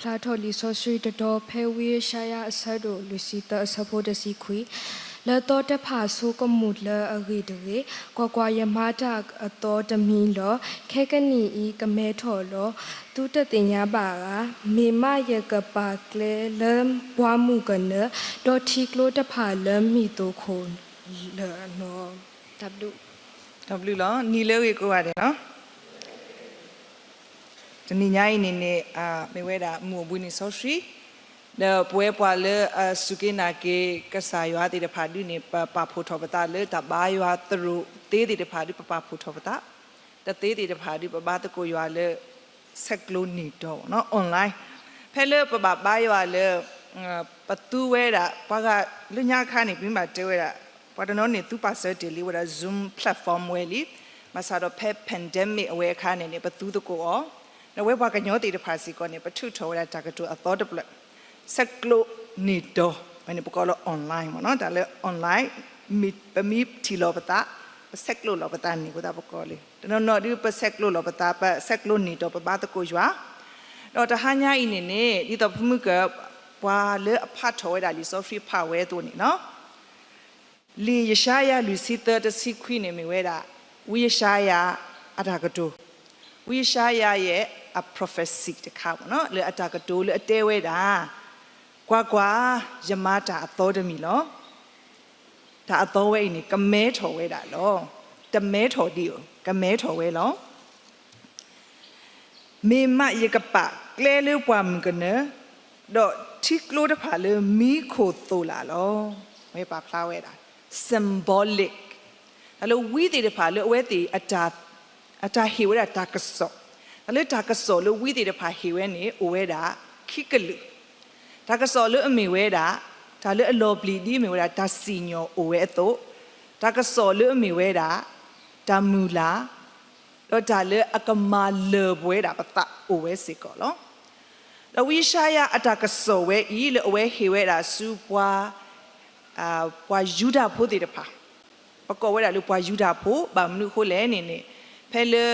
တၢ်ထီၣ်လံာ်စီဆှံတတီၤ ဖဲဝံယၡါယၤအဆၢဒိၣ်လွံၢ်ဆံသၢ အဆၢဖိတဆံခွံ, လၢသီတဖၣ်ဆိကမိၣ်လၢအဂ့ၢ်တဂ့ၤ, ကွၢ်ကွၢ်, ယမၤတၢ်အသီတမံၤလီၤ. ခဲကနံၣ်အံၤကမဲထီၣ်လီၤ. သုတသ့ၣ်ညါဘၣ်ဧါ. မ့ၢ်မးယကပာ်ကျဲလၢပှၢ်မုၢ်ကနၢ, ဒီးထံကျိတဖၣ်လၢမံၤသိးခိၣ်လၢာ်လီၤ. တၢ်ဘျုးလီၤ. နံၤလၢအဂ့ၤကိးဂၤဒဲးလီၤ. တနံၤညါအံၤန့ၣ်န့ၣ် မ့ၢ်ဝဲဒၣ်မုၢ်အိၣ်ဘှံးနံၤစီဆှံ, ဒီးပဝဲပှၤလၢအစူၢ်က့ၤနာ်က့ၤကစၢ်ယွၤသ့ၣ်တဖၣ်ဒုးန့ၣ် ပပာ်ဖှိၣ်ထီၣ်ပသးလၢတၢ်ဘါယွၤသရိာ်သ့သ့ၣ်တဖၣ်ဒုး ပပာ်ဖှိၣ်ထီၣ်ပသး, တသ့သ့ၣ်တဖၣ်ဒုး ပဘါသကိးယွၤလၢ ဆဲးကျိးနံၣ်တီၤ online, ဖဲလၢပဘၣ်ဘါယွၤလၢ ပသူဝဲဒၣ် ပှၤဂၤလၢညါအခါန့ၣ် ပမ့ၢ်ဘၣ်တဲဝဲဒၣ် ပှၤတနီၤန့ၣ် သူပာ်စၢၤတ့ၢ်လံဝဲဒၣ် Zoom platform ဝဲလံ, ဘၣ်ဆၣ်ဒီးဖဲ pandemic အဝဲအခါန့ၣ်န့ၣ် ပသူသကိးအီၤ, ဒီးဝဲပှၤကညီသ့ၣ်တဖၣ်စ့ၢ်ကီးန့ၣ် ပထုးထီၣ်ဝဲဒၣ်တၢ်ကတိၤအသီတဖျၢၣ်, ဆဲးကျိးနံၣ်တီၤ, ဝဲန့ၣ်ပကိးလၢ online မ့ၢ်နီၤ, တၢ်လၢ online မ့ၢ်ပမ့ၢ်ထံၣ်လီၤပသး, ပဆဲးကျိးလီၤပသးန့ၣ်အဃိသတးပကိးလံ, တနီၤနီၤဒုး ပဆဲးကျိးလီၤပသး, ပဆဲးကျိးနံၣ်တီၤ ပဘါသကိးယွၤ, ဒီးတဟါညါအံၤန့ၣ်န့ၣ် ဒ်သိးပမုၢ်က ပှၤလၢအဖးထီၣ်ဝဲဒၣ်လံာ်စီဆှံဖးဝဲအသိးန့ၣ်လီၤ. လံာ်ယၡါယၤလွံၢ်ဆံသၢ တဆံခွံန့ၣ်မ့ၢ်ဝဲဒၣ် ဝံယၡါယၤအတၢ်ကတိၤ, ဝံယၡါယၤယဲအ prophecy တခါမ့ၢ်နီၤ, လၢအတၢ်ကတိၤလၢအတဲဝဲဒၣ်, ကွၢ်ကွၢ်, ယမၤတၢ်အသီတမံၤလီၤ. တၢ်အသီဝဲအံၤန့ၣ် ကမဲထီၣ်ဝဲဒၣ်လီၤ. တမဲထီၣ်ဒံးဧိၤ, ကမဲထီၣ်ဝဲလီၤ. မ့ၢ်မးယကပာ်ကျဲလၢပှၢ်မုၢ်ကနၢ, ဒီးထံကျိတဖၣ်လၢမံခိၣ်သိၣ်လာ်လီၤ. ဝဲပာ်ဖျါဝဲဒၣ် symbolic, တၢ်လၢဝံသ့ၣ်တဖၣ်လၢအဝဲသ့ၣ် အတၢ်ဟ့ၣ်ဝဲဒၣ်တၢ်ကစီၣ်, တၢ်လၢတၢ်ကစီၣ်လၢဝံသ့ၣ်တဖၣ်ဟ့ၣ်ဝဲန့ၣ် အိၣ်ဝဲဒၣ်ခံကလုာ်, တၢ်ကစီၣ်လၢအမ့ၢ်ဝဲဒၣ် တၢ်လၢအလီၤပျံၤဒ်အမ့ၢ်ဝဲဒၣ် တၢ်စံၣ်ညီၣ်အိၣ်ဝဲအသိး, တၢ်ကစီၣ်လၢအမ့ၢ်ဝဲဒၣ် တၢ်မုၢ်လၢ်, ဒီးတၢ်လၢအကမၤလၢၢ်ပှဲၤဒၣ်ပသးအိၣ်ဝဲစ့ၢ်ကီးလီၤ. ဒီးဝံယၡါယၤအတၢ်ကစီၣ်ဝဲအံၤ လၢအဝဲဟ့ၣ်ဝဲဒၣ်ဆူပှၤ ပှၤယူဒၤဖိသ့ၣ်တဖၣ်, ပကိးဝဲဒၣ်လၢပှၤယူဒၤဖိ ဘၣ်မနုၤအဃိလဲၣ်န့ၣ်န့ၣ်, ဖဲလၢ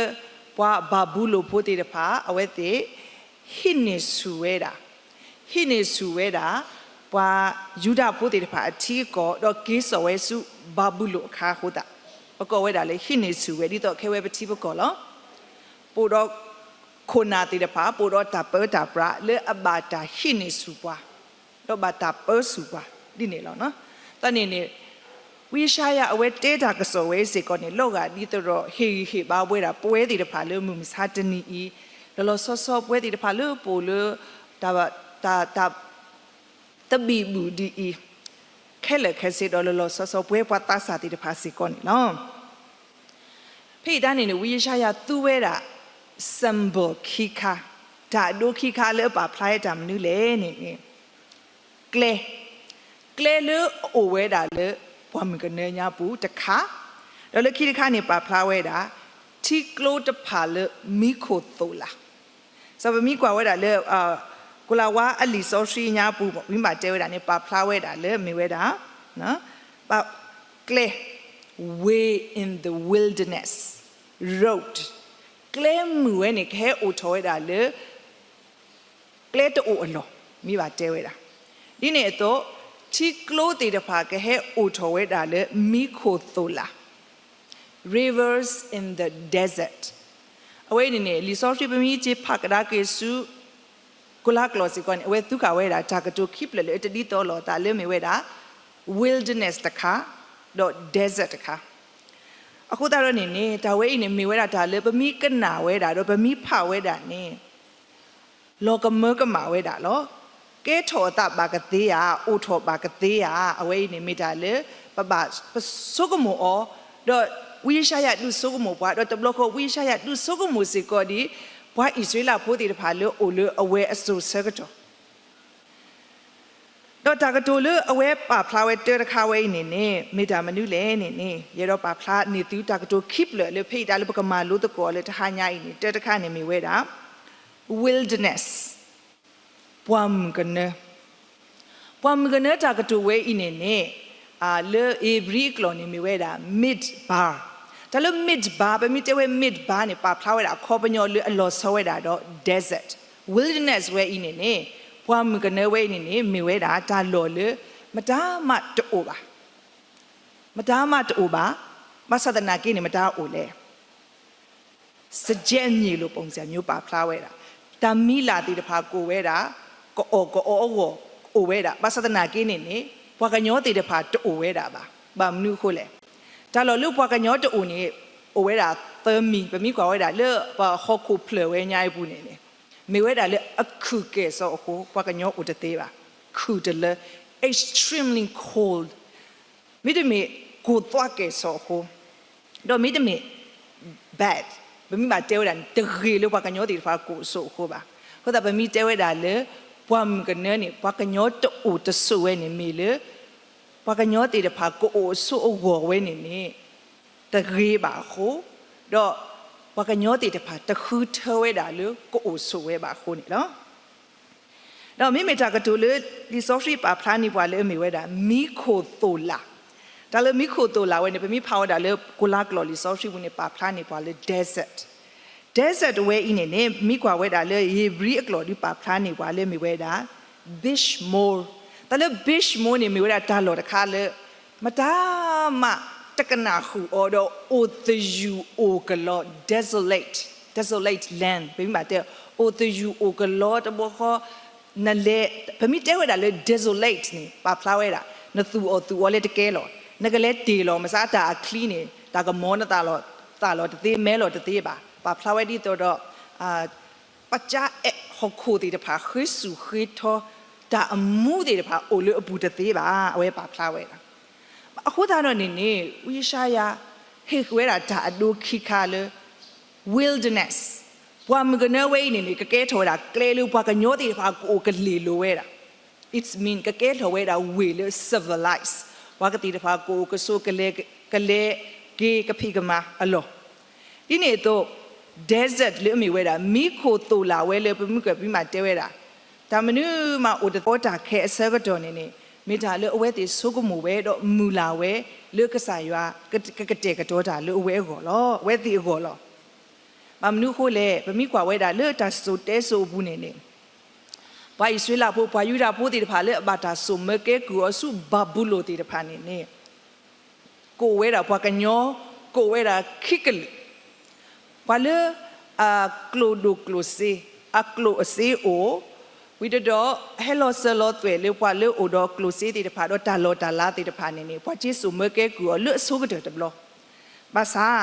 ပှၤဘၤဘူလိၣ်ဖိသ့ၣ်တဖၣ် အဝဲသ့ၣ် ဟံးန့ၢ်ဆူၣ်ဝဲဒၣ်, ဟံးန့ၢ်ဆူၣ်ဝဲဒၣ် ပှၤယူဒၤဖိသ့ၣ်တဖၣ်အထံအကီၢ် ဒီးက့ၤစိာ်ဝဲဆူဘၤဘူလိၣ်အခါအဃိသတး, ပကိးဝဲဒၣ်လၢဟံးန့ၢ်ဆူၣ်ဝဲ ဒ်သိးခဲဝဲပထံပကီၢ်လီၤ. ပအိၣ်ဒီးခိၣ်နၢ်သ့ၣ်တဖၣ် ပအိၣ်ဒီးတၢ်ပၢတၢ်ပြးလၢအဘၣ်တၢ်ဟံးန့ၢ်ဆူၣ်ပှၤ ဒီးဘၣ်တၢ်ပၢဆူၣ်ပှၤဒ်န့ၣ်လီၤ. တၢ်န့ၣ်န့ၣ် ဝံယၡါယၤအဝဲတဲတၢ်ကစီၣ်ဝဲစ့ၢ်ကီးန့ၣ် လီၤဂာ်ဒ်သိးဒီး ဟ့ၣ်ဂံၢ်ဟ့ၣ်ဘါဝဲဒၣ်ပဝဲသ့ၣ်တဖၣ်လၢမုၢ်မဆါတနံၤအံၤ, လီၤလီၤဆီဆီပဝဲသ့ၣ်တဖၣ်လၢပအိၣ်လၢ တၢ် တၢ် တၢ်သဘံၣ်ဘုၣ်ဒ်အံၤ, ခဲလၢာ်ခဲဆ့ဒီးလီၤလီၤဆီဆီပဝဲပှၤသးစၢ်သ့ၣ်တဖၣ်စ့ၢ်ကီးန့ၣ်လီၤ. ဖဲအံၤတၢ်န့ၣ်န့ၣ် ဝံယၡါယၤသူဝဲဒၣ် symbol ခံခါ, တၢ်အဒိခံခါလၢအပာ်ဖျါဝဲတၢ်မနုၤလဲၣ်န့ၣ်န့ၣ် ကျဲ, ကျဲလၢအအိၣ်ဝဲဒၣ်လၢပှၢ်မုၢ်ကနၢညါပူၤတခါ, ဒီးလၢခံတခါန့ၣ် ပာ်ဖျါဝဲဒၣ် ထံကျိတဖၣ်လၢမံခိၣ်သိၣ်လာ်. စီၤပမံကွၢ်ဝဲဒၣ်လၢ ကိၤလၤဝါအလံာ်စီဆှံညါပူၤ ဝံဘၣ်တဲဝဲဒၣ်န့ၣ် ပာ်ဖျါဝဲဒၣ်လၢမ့ၢ်ဝဲဒၣ် ပ ကျဲ, way in the wilderness, road, ကျဲမုၢ်ဝဲန့ၣ် ကဟဲအိၣ်ထီၣ်ဝဲဒၣ်လၢ ကျဲတအိၣ်အလီၢ်, မ့ၢ်ဘၣ်တဲဝဲဒၣ်. ဒ်န့ၣ်အသိး ထံကျိသ့ၣ်တဖၣ်ကဟဲအိၣ်ထီၣ်ဝဲဒၣ်လၢမံခိၣ်သိၣ်လာ်, rivers in the desert. အဝဲအံၤန့ၣ်န့ၣ် လံာ်စီဆှံပမ့ၢ်က့ၤဖးကဒါက့ၤဆူ ကိၤလါကျိာ်စ့ၢ်ကီးန့ၣ် အဝဲသူဃာ်ဝဲဒၣ်တၢ်ကတိၤခံဖျၢၣ်လၢအတဒ်သိးလိာ်အသးလၢမ့ၢ်ဝဲဒၣ် wilderness တခါ, ဒီး desert တခါ. အဃိသတးဒီးန့ၣ်န့ၣ် တၢ်ဝဲအံၤန့ၣ် မ့ၢ်ဝဲဒၣ်တၢ်လၢပမ့ၢ်ကနၣ်ဝဲဒၣ် ဒီးပမ့ၢ်ဖးဝဲဒၣ်န့ၣ် လီၤကမၢကမၣ်ဝဲဒၣ်လီၤ. ကဲထီၣ်အသးဘၣ်ကသ့ဧါ, အိၣ်ထီၣ်ဘၣ်ကသ့ဧါ, အဝဲအံၤန့ၣ်မ့ၢ်တၢ်လၢ ပဘၣ်ပဆိကမိၣ်အီၤ, ဒီးဝံယၡါယၤဒုးဆိကမိၣ်ပှၤ, ဒီးတဘျီဃီဝံယၡါယၤဒုးဆိကမိၣ်စ့ၢ်ကီးဒ် ပှၤအံၣ်စရ့လးဖိသ့ၣ်တဖၣ်လၢအိၣ်လၢအဝဲအစိၤဆၢကတီၢ် ဒီးတၢ်ကတိၤလၢအဝဲပာ်ဖျါဝဲတၢ်တခါဝဲအံၤန့ၣ်န့ၣ် မ့ၢ်တၢ်မနုၤလဲၣ်န့ၣ်န့ၣ် ယအဲၣ်ဒိးပာ်ဖျါန့ၢ်သုတၢ်ကတိၤခံဖျၢၣ်လၢ ဖဲအံၤတၢ်လၢပကမၤလိသကိးအီၤလၢတဟါညါအံၤန့ၣ် တၢ်တခါန့ၣ်မ့ၢ်ဝဲဒၣ် wilderness, ပှၢ်မုၢ်ကနၢ. ပှၢ်မုၢ်ကနၢတၢ်ကတိၤဝဲအံၤန့ၣ်န့ၣ် လၢဧ့ၤဘြံၤအကျိာ်န့ၣ်မ့ၢ်ဝဲဒၣ် midbar. တၢ်လၢ midbar ပမ့ၢ်တဲဝဲ midbar န့ၣ် ပာ်ဖျါဝဲဒၣ်အခီပညီလၢအလီၤဆီဝဲဒၣ်ဒီး desert, wilderness. wilderness ဝဲအံၤန့ၣ်န့ၣ် ပှၢ်မုၢ်ကနၢဝဲအံၤန့ၣ်န့ၣ် မ့ၢ်ဝဲဒၣ်တၢ်လီၢ်လၢ မတၤမးတအိၣ်ဘၣ်. မတၤမးတအိၣ်ဘၣ်. ဘၣ်ဆၣ်သနာ်က့န့ၣ် မတၤအိၣ်လဲၣ်. စကဲမ့ၢ်လိာ် ပုံစံမျိုး ပာ်ဖျါဝဲဒၣ် တၢ်မံၤလၢ်သ့ၣ်တဖၣ်ကအိၣ်ဝဲဒၣ်, ကအီၣ်ကအီအဂီၢ်အိၣ်ဝဲဒၣ်. ဘၣ်ဆၣ်သနာ်က့န့ၣ်န့ၣ် ပှၤကညီသ့ၣ်တဖၣ်တအိၣ်ဝဲဒၣ်ဘၣ်. ဘၣ်မနုၤအဃိလဲၣ်. တၢ်လီၢ်လၢပှၤကညီတအိၣ်န့ၣ် အိၣ်ဝဲဒၣ်သၢမံၤ, ပမ့ၢ်ကွၢ်ဝဲဒၣ်လၢပဟီၣ်ခိၣ်ဖျၢၣ်ဝဲညါအံၤပူၤန့ၣ်န့ၣ် မ့ၢ်ဝဲဒၣ်လၢအခုၣ်ကဲၣ်ဆိးအဃိ ပှၤကညီအိၣ်တသ့ဘၣ်. ခုၣ်တလၢ extremely cold, မ့တမ့ၢ် ကိၢ်သွးကဲၣ်ဆိးအဃိ, ဒီးမ့တမ့ၢ် bad, ပမ့ၢ်ဘၣ်တဲဝဲဒၣ်န့ၣ် တဂ့ၤလၢပှၤကညီသ့ၣ်တဖၣ်ကအိၣ်ဆိးအဃိဘၣ်. အဃိသတး ပမ့ၢ်တဲဝဲဒၣ်လၢ ပှၢ်မုၢ်ကနၢန့ၣ် ပှၤကညီတအိၣ်တဆိးဝဲန့ၣ် မ့ၢ်လၢ ပှၤကညီသ့ၣ်တဖၣ်ကအိၣ်အဆိးအဂီၢ်ဝဲန့ၣ်န့ၣ် တဂ့ၤဘၣ်အဃိ, ဒီးပှၤကညီသ့ၣ်တဖၣ် တဃုထၢဝဲဒၣ်လၢကအိၣ်ဆိးဝဲဘၣ်အဃိန့ၣ်လီၤ. ဒီးမ့မ့ၢ်တၢ်ကတိၤလၢ လံာ်စီဆှံပာ်ဖျါန့ၢ်ပှၤလၢအမ့ၢ်ဝဲဒၣ် မံခိၣ်သိၣ်လၣ်, တၢ်လၢမံခိၣ်သိၣ်လၣ်ဝဲန့ၣ် ပမ့ၢ်ဖးဝဲဒၣ်လၢ ကိၤလါကျိာ်လံာ်စီဆှံပူၤန့ၣ် ပာ်ဖျါန့ၢ်ပှၤလၢ desert, desert ဝဲအံၤန့ၣ်န့ၣ် မ့ၢ်ကွၢ်ဝဲဒၣ်လၢဧ့ၤဘြံၤအကျိာ်ဒီး ပာ်ဖျါန့ၢ်ပှၤလၢမ့ၢ်ဝဲဒၣ် bush more, တၢ်လၢ bush more န့ၣ် မ့ၢ်ဝဲဒၣ်တၢ်လီၢ်တခါလၢ မတၤမးတကနၣ်ဃုာ်အီၤဒီး အိၣ်သယုၢ်အိၣ်ကလီ, desolate, desolate land ပမ့ၢ်ဘၣ်တဲ အိၣ်သယုၢ်အိၣ်ကလီတဘျီဃီ, နလဲၤ, ပမ့ၢ်တဲဝဲဒၣ်လၢ desolate န့ၣ် ပာ်ဖျါဝဲဒၣ် နသူၣ်အီၣ်သူၣ်အီလၢတကဲလီၤ, နကလဲၤတ့ၢ်လီၤ မစးတၢ်အချံန့ၣ် တၢ်ကမီၤနသးလီၤ, သးလီၤတသ့ မဲလီၤတသ့ဘၣ်. ပာ်ဖျါဝဲဒ်သိးဒီး ပကၠါအဲးဟီၣ်ခိၣ်သ့ၣ်တဖၣ် ဃ့ဆူၣ်ဃ့ထီ, တၢ်အမူသ့ၣ်တဖၣ်အိၣ်လၢအပူၤတသ့ဘၣ်, အဝဲပာ်ဖျါဝဲဒၣ်. အဃိသတးဒီးန့ၣ်န့ၣ် ဝံယၡါယၤ ဟ့ၣ်ဃုာ်ဝဲဒၣ်တၢ်အဒိခံခါလၢ wilderness, ပှၢ်မုၢ်ကနၢဝဲအံၤန့ၣ်န့ၣ် ကကဲထီၣ်ဝဲဒၣ်ကျဲလၢပှၤကညီသ့ၣ်တဖၣ်ကအိၣ်ကလ့ၢ်လိၤဝဲဒၣ်, it mean ကကဲထီၣ်ဝဲဒၣ်ဝ့ၢ်လၢ civilized, ပှၤကသ့ၣ်တဖၣ်ကအိၣ်ကဆိး ကလဲၤ, ကလဲၤက့ၤကဖံးကမၤအလီၢ် ဒ်န့ၣ်အသိး desert လၢအမ့ၢ်ဝဲဒၣ် မံခိၣ်သိၣ်လၣ်ဝဲလၢပမုၢ်ကပံးမးတဲဝဲဒၣ်, တၢ်မနုၤမးအိၣ်တသ့အတၢ်ခဲအဆၢကတီၢ်န့ၣ်န့ၣ် မ့ၢ်တၢ်လၢအဝဲသ့ၣ်ဆိကမိၣ်ဝဲဒီးမုၢ်လၢ်ဝဲ လၢကစၢ်ယွၤကကတဲာ်ကတီၤတၢ်လၢအဝဲအဂီၢ်လီၤ, အဝဲသ့ၣ်အဂီၢ်လီၤ. ဘၣ်မနုၤအဃိလဲၣ်, ပမ့ၢ်ကွၢ်ဝဲဒၣ်လၢတၢ်စိၤတဲစိၤအပူၤန့ၣ်န့ၣ် ပှၤအံၣ်စရ့လးဖိ ပှၤယူဒၤဖိသ့ၣ်တဖၣ်လၢအဘၣ်တၢ်စိာ်မၢကဲကုၢ်အီၤဆူဘၤဘူလိၣ်သ့ၣ်တဖၣ်န့ၣ်န့ၣ် ကအိၣ်ဝဲဒၣ်ပှၤကညီ, ကအိၣ်ဝဲဒၣ်ခံကလုာ်, ပှၤလၢအကျိၣ်ဒိၣ်ကျိၣ်စ့, အကျိၣ်အစ့အိၣ်, ဝံၤတဒီး ဟဲလီၤစၢၤလီၤသွဲၣ်လၢပှၤလၢအိၣ်ဒီးကျိၣ်စ့သ့ၣ်တဖၣ် ဒီးတၢ်လီၢ်တၢ်လၤသ့ၣ်တဖၣ်န့ၣ်န့ၣ် ပှၤက့ၤစိာ်မၢကဲကုၢ်အီၤလၢအဆိကတၢၢ်တဘျီ, ဘၣ်ဆၣ်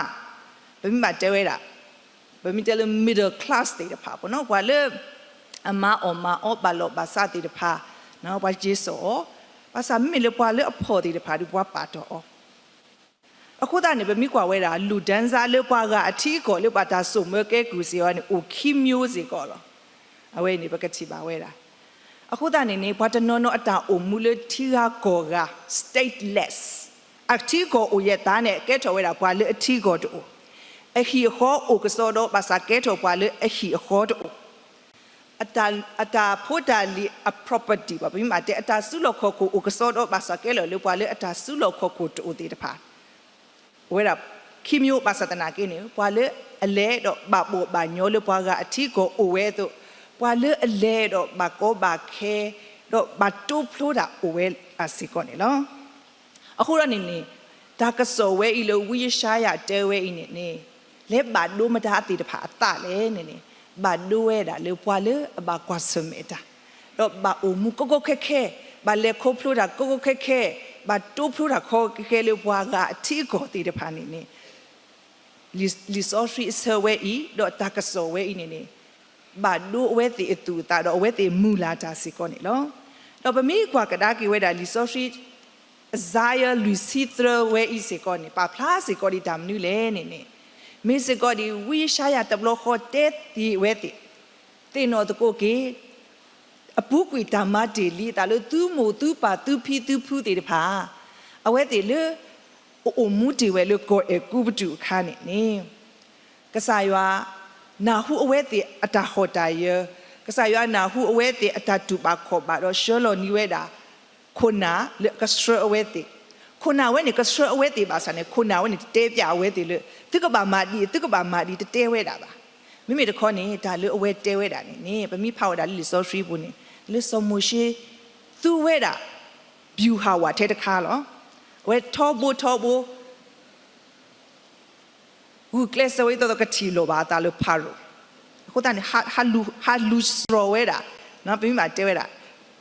ပမ့ၢ်ဘၣ်တဲဝဲဒၣ် ပမ့ၢ်တဲလၢ middle class သ့ၣ်တဖၣ် ပှၤလၢ အမၤအီၣ်မၤအီ ဘၣ်လီၢ်ဘၣ်စးသ့ၣ်တဖၣ် ပှၤက့ၤစိာ်အီၤ, ဘၣ်ဆၣ်မ့မ့ၢ်လၢပှၤလၢအဖှီၣ်သ့ၣ်တဖၣ်ဒီး ပှၤပာ်တ့ၢ်အီၤ. အဃိသတးန့ၣ် ပမ့ၢ်ကွၢ်ဝဲဒၣ် လူၢ်ဒၢစါလၢပှၤဂၤအထံအကီၢ်လၢပှၤတၢ်စိာ်မၢကဲကုၢ်စ့ၢ်ကီးန့ၣ် အိၣ်ခံမျိုးစ့ၢ်ကီးလီၤ. အဝဲအံၤန့ၣ် ပကထံၣ်ဘၣ်ဝဲဒၣ်. အဃိသတးန့ၣ်န့ၣ် ပှၤတနီၤနီၤအတၢ်အိၣ်မူလၢထံဂၤကီၢ်ဂၤ stateless, အထံအကီၢ်အိၣ်ယဲၢ်သးန့ၣ် ကဲထီၣ်ဝဲဒၣ်ပှၤလၢအထံအကီၢ်တအိၣ်, အဟံၣ်အဃီအိၣ်ကစီဒီ ဘၣ်ဆၣ်ကဲထီၣ်ပှၤလၢအဟံၣ်အဃီတအိၣ်, အတၢ်ဖိတၢ်လံၤအ property ဘၣ် ပမ့ၢ်ဘၣ်တဲ အတၢ်စုလီၢ်ခီၣ်ခိၣ်အိၣ်ကစီဒီ ဘၣ်ဆၣ်ကဲလီၤလၢပှၤလၢအတၢ်စုလီၢ်ခီၣ်ခိၣ်တအိၣ်သ့ၣ်တဖၣ် အိၣ်ဝဲဒၣ်ခံမျိုး ဘၣ်ဆၣ်သနာ်က့န့ၣ် ပှၤလၢအလဲၤဒီးဘၣ်ဘီၣ်ဘၣ်ညီလၢပှၤဂၤအထံအကီၢ်အိၣ်ဝဲအသိး, ပှၤလၢအလဲၤဒီးဘၣ်ကီဘၣ်ခဲ ဒီးဘၣ်တိဖျိတၢ်အိၣ်ဝဲဒၣ်စ့ၢ်ကီးန့ၣ်လီၤ. အဃိဒီးန့ၣ်န့ၣ် တၢ်ကစီၣ်ဝဲအံၤလၢဝံယၡါယၤတဲဝဲအံၤန့ၣ်န့ၣ် လဲၤဘၣ်ဒိမတၤသ့ၣ်တဖၣ်အသးလဲၣ်န့ၣ်န့ၣ် ဘၣ်ဒိဝဲဒၣ်လၢပှၤလၢအဘၣ်ကွၢ်ဆၢၣ်မဲာ်တၢ်, ဒီးဘၣ်အိၣ်မူကီကီခဲခဲ, ဘၣ်လဲၤခီဖျိတၢ်ကီကီခဲခဲ, ဘၣ်တိဖျိတၢ်ကီကီခဲခဲလၢပှၤဂၤအထံအကီၢ်သ့ၣ်တဖၣ်န့ၣ်န့ၣ် လံာ်စီဆှံအဆၢဝဲအံၤ ဒီးတၢ်ကစီၣ်ဝဲအံၤန့ၣ်န့ၣ် ဘၣ်ဒိအဝဲသ့ၣ်အသူၣ်အသး ဒီးအဝဲသ့ၣ်မုၢ်လၢ်တၢ်စ့ၢ်ကီးန့ၣ်လီၤ. ဒီးပမ့ၢ်ကွၢ်ကဒါက့ၤဝဲဒၣ်လံာ်စီဆှံ အစါယၤလွံၢ်ဆံသၢဝဲအံၤစ့ၢ်ကီးန့ၣ် ပာ်ဖျါစ့ၢ်ကီးဒံးတၢ်မနုၤလဲၣ်န့ၣ်န့ၣ် မ့ၢ်စ့ၢ်ကီးဒံး ဝံယၡါယၤတဘျီဃီတဲသ့ဝဲသ့ၣ်, သ့ၣ်နီၣ်သကိးက့ၤ အပူၤကွံာ်တၢ်မၤတ့ၢ်လံအသးလၢသုမိၢ်သုပၢ်သုဖံသုဖုသ့ၣ်တဖၣ် အဝဲသ့ၣ်လၢ အအိၣ်မူတ့ၢ်ဝဲလၢကီၢ်အဲၤကူပတူးအခါန့ၣ်န့ၣ် ကစၢ်ယွၤနၢ်ဟူအဝဲသ့ၣ်အတၢ်ဟီၣ်တၢ်ယၢၤ, ကစၢ်ယွၤနၢ်ဟူအဝဲသ့ၣ်အတၢ်တူၢ်ဘၣ်ခီၣ်ဘၣ် ဒီးဆှၢလီၤန့ၢ်ဝဲဒၣ် ခိၣ်နၢ်လၢအကဆှၢအဝဲသ့ၣ်, ခိၣ်နၢ်ဝဲန့ၣ် ကဆှၢအဝဲသ့ၣ်ဘၣ်ဆၣ်န့ၣ် ခိၣ်နၢ်ဝဲန့ၣ် တတဲပျးအဝဲသ့ၣ်လၢ သုကဘၣ်မၤဒ်အံၤ သုကဘၣ်မၤဒ်အံၤ တတဲဝဲဒၣ်ဘၣ်. မ့မ့ၢ်တခီန့ၣ် တၢ်လၢအဝဲတဲဝဲဒၣ်န့ၣ်န့ၣ် ပမ့ၢ်ဖးဝဲဒၣ်လၢလံာ်စီဆှံပူၤန့ၣ် လၢစီၤမိၤၡ့ သူဝဲဒၣ် ဗျူဟာ ဝဲထဲတခါလီၤ. အဝဲထီဘိထီဘိ ဂုာ်ကျဲးစၢးဝဲဒ်သိးသိးကထံၣ်လိာ်ဘၣ်အသးလၢဖၤရိၤ, အဃိသတးန့ၣ် ဟးလူၤစှီၤဝဲဒၣ်, ပမ့ၢ်ဘၣ်တဲဝဲဒၣ်